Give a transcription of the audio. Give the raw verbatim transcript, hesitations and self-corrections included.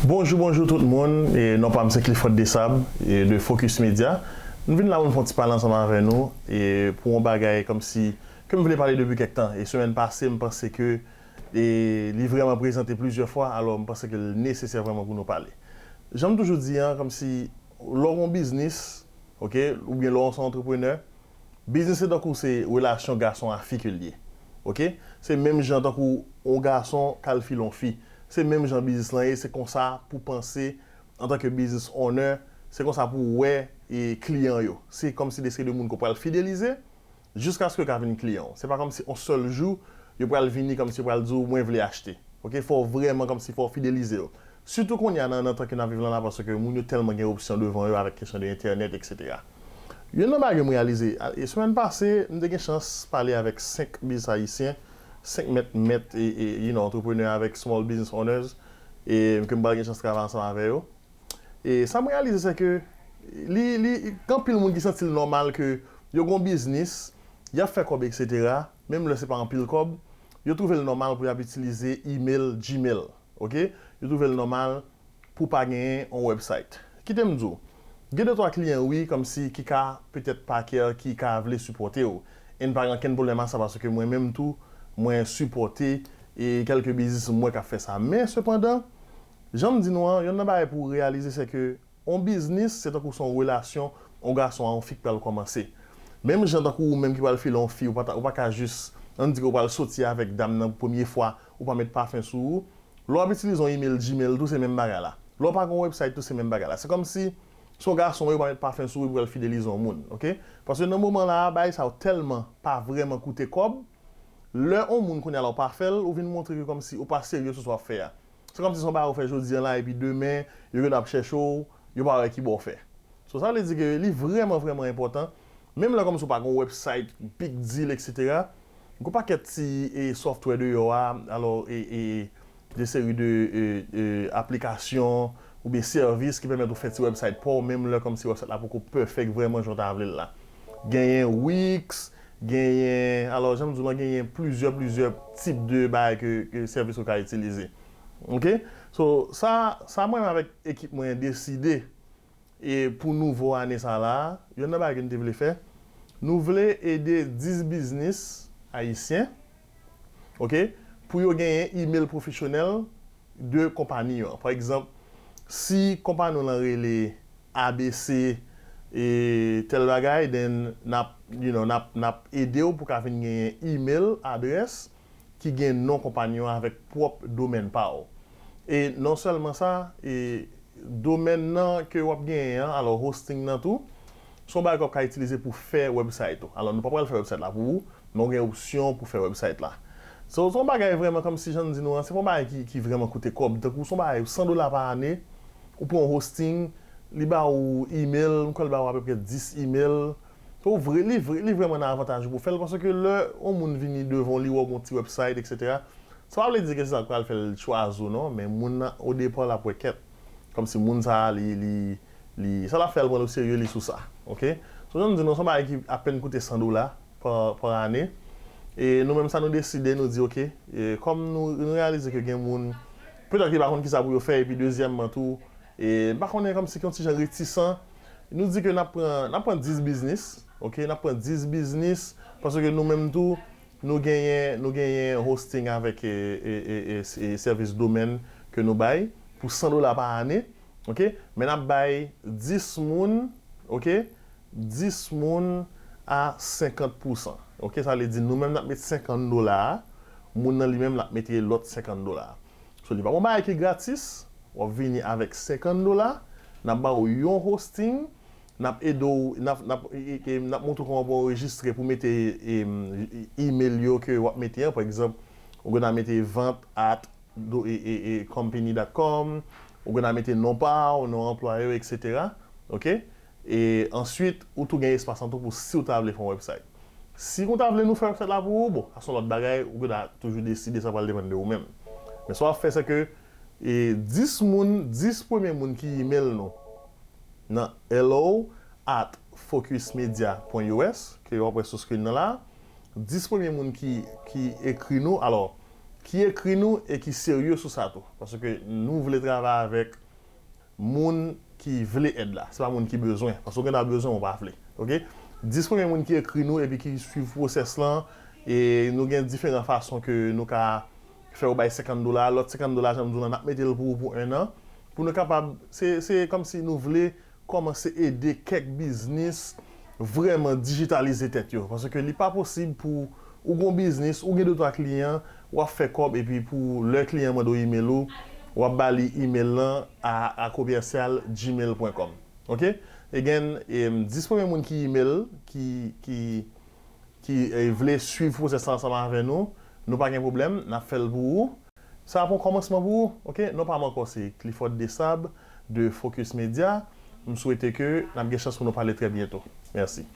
Bonjou, bonjou tout moun. E non pa m se Clifford Desab, e de Focus Media. M vin la pou m fè yon ti pale ansanm avè nou, e pou yon bagay kòmsi ke m vle pale depi kèk tan. E semèn pase, m panse ke, e li vrèman prezante plizyè fwa, alò m panse ke l nesesè vrèman pou nou pale. Jan m toujou di an, kòmsi lè w gen yon biznis, oke, oubyen lè w se yon antreprenè, biznis se tankou se relasyon gason a fi ke l ye. Oke? Se menm jan tankou yon gason k al file yon fi. Se menm jan biznis lan ye, se konsa pou panse antanke business owner, se konsa pou wè e kliyan yo. Se kòmsi de seri de moun ke w pral fidelize jiskaske yo ka vin kliyan w. Se pa kòmsi yon sèl jou yo pral vini kòmsi yo pral di w mwen vle achte. Oke, fò w vrèman kòmsi fò w fidelize yo. Sitou kounye a nan, nan tan ke n ap viv lan la, paske moun yo tèlman gen opsyon devan yo avèk kesyon de entènèt, etsetera. Youn nan bagay m reyalize, a, e semèn pase, m te gen chans pale avèk senk biznis ayisyen, senk mèt mèt e, e you know, antreprenè avèk small business owners, e ke m pral gen chans travay ansanm avè yo. E sa m reyalize, se ke li, li, gen anpil moun ki santi l nòmal ke yo gen yon biznis, y ap fè kòb, etsetera, menm lè se pa anpil kòb, yo twouve l nòmal pou y ap itilize email, Gmail, oke? Yo twouve l nòmal pou pa genyen yon website. Kite m di w, gen de twa kliyan, wi, kòmsi ki ka petèt pa care, ki ka vle sipòte w. E n pa gen okenn pwoblèm a sa, paske mwen menm tou, mwen sipòte e kèlke biznis m wè k ap fè sa. Men, sepandan, jan m di nou an, youn nan bagay pou w reyalize, se ke yon biznis, se tankou se yon relasyon yon gason a yon fi k pral kòmanse. Menm jan tankou ou menm ki pral file yon fi, ou pa ta, ou pa ka jis, ann di ke w pral soti avèk dam nan premye fwa, ou pa met pafen sou ou. Lè w ap itilize yon email Gmail tou, se menm bagay la. Lè w pa gen yon website tou, se menm bagay la. Se kòmsi se yon gason ou ye, ou pa met pafen sou ou, ou pral fidelize yon moun, oke? Paske nan moman la a, bagay sa yo tèlman pa vrèman koute kòb, lè yon moun kounye a la ou pa fè l, ou vin montre ke kòmsi ou pa serye sou sa w ap fè a. Se kòmsi se yon bagay ou fè jodi an la, epi demen, yo gen dwa ap chèche w, yo pa wè ki bò w fè. So, sa vle di ke li vrèman, vrèman enpòtan. Menm lè kòmsi w pa gen yon website, big deal, etsetera, gen yon pakèt ti, e, software deyò a, alò, e, e, de seri de, e, e, aplikasyon oubyen sèvis ki pèmèt ou fè ti website pa w, menm lè kòmsi website la poko perfect vrèman jan w ta vle l la. Genyen Wix, genyen, alò, jan m di w lan, genyen plizyè, plizyè tip de bagay ke, ke sèvis ou ka itilize. Oke? So, sa, sa mwen menm avèk ekip mwen deside, e pou nouvo ane sa la, youn nan bagay ke n te vle fè, nou vle ede dis biznis ayisyen, oke, pou yo genyen email pwofesyonèl de konpayi yo an. Pa egzanp, si konpayi w lan rele A B C e tèl bagay, then n ap, you know, n ap, n ap ede w pou ka vin genyen email adrès ki gen non konpayi an avèk pwòp domèn pa w. E non sèlman sa, e domèn nan ke w ap genyen an, alò hosting nan tou, se yon bagay ke w ap ka itilize pou fè website ou. Alò, nou pa pral fè website la pou ou, men w gen opsyon pou fè website la. So, se yon bagay vrèman kòmsi jan m di nou an, se pa yon bagay ki, ki vrèman koute kòb. Tankou se yon bagay san dola pa ane, ou pran yon hosting, li ba ou email, m kwè l ba ou apeprè dis email. So, vre, li vre, li vrèman nan avantaj ou pou fè l, paske lè yon moun vini devan w, li wè w gen yon ti website, etsetera, sa pa vle di ke se sa k pral fè l chwazi w, non, men moun nan, odepa, l ap wè kèt. Kòmsi moun sa a, li, li, li, sa l ap fè, l pran l oserye, li sou sa. Oke? So, jan m di nou, se yon bagay ki apèn koute san dola pa, pa ane. E nou menm, sa nou deside, nou di, oke, e kòm nou, nou reyalize ke gen moun, petèt ki pa konn kisa pou yo fè, epi dezyèmman tou, e m pa konnen, kòmsi ki yon ti jan retisan, nou di ke n ap pran, n ap pran dis biznis, oke? N ap pran dis biznis, paske nou menm tou, nou genyen, nou genyen hosting avèk, e, e, e, e, e sèvis domèn ke nou bay pou san dola pa ane, oke? Men n ap bay dis moun, oke? Dis moun a senkant pousan. Oke, sa vle di nou menm n ap met senkant dola a, moun nan li menm l ap mete lòt senkant dola a. So, li pa yon bagay ki gratis, w ap vini avèk senkant dola, n ap ba w yon hosting, n ap ede w, n ap, n ap, e, e, e, n ap montre w kòman pou w anrejistre, pou mete, e, e, email yo ke w ap mete an. Pa egzanp, ou gen dwa mete vente at do, e, e, e, company dot com, ou gen dwa mete non pa w, non anplwaye w, etsetera. Oke? E answit, ou tou gen espas an tou pou si w ta vle fè yon website. Si w ta vle nou fè website la pou ou, bon, sa se yon lòt bagay, ou gen dwa toujou deside, sa pral depann de ou menm. Men sa w ap fè, se ke, e, dis moun, dis premye moun ki email nou nan hello at focusmedia pwen us, ke w ap wè sou screen nan la, dis premye moun ki, ki ekri nou, alò, ki ekri nou e ki serye sou sa tou. Paske nou vle travay avèk moun ki vle èd la. Se pa moun ki bezwen. Paske ou gen dwa bezwen, ou pa vle. Oke? Dis premye moun ki ekri nou epi ki swiv pwosès lan, e nou gen diferan fason ke nou ka fè ou bay senkant dola. Lòt senkant dola, jan m di w lan, n ap mete l pou ou pou en an. Pou nou kapab, se, se kòmsi nou vle kòmanse ede kèk biznis vrèman dijitalize tèt yo. Paske li pa posib pou ou gon biznis, ou gen de twa kliyan, w ap fè kòb, epi pou lè kliyan mande w email ou, w ap ba li email lan a, a commercial gmail point com. Oke? Again, em, dis premye moun ki email, ki, ki, ki eh, vle swiv pwosès la ansanm avè nou, nou pa gen pwoblèm, n ap fè l pou ou. Sa ap yon kòmansman pou ou, oke? Non pa m ankò, se Clifford Desab de Focus Media. M swete ke n ap gen chans pou nou pale trè byento. Mèsi.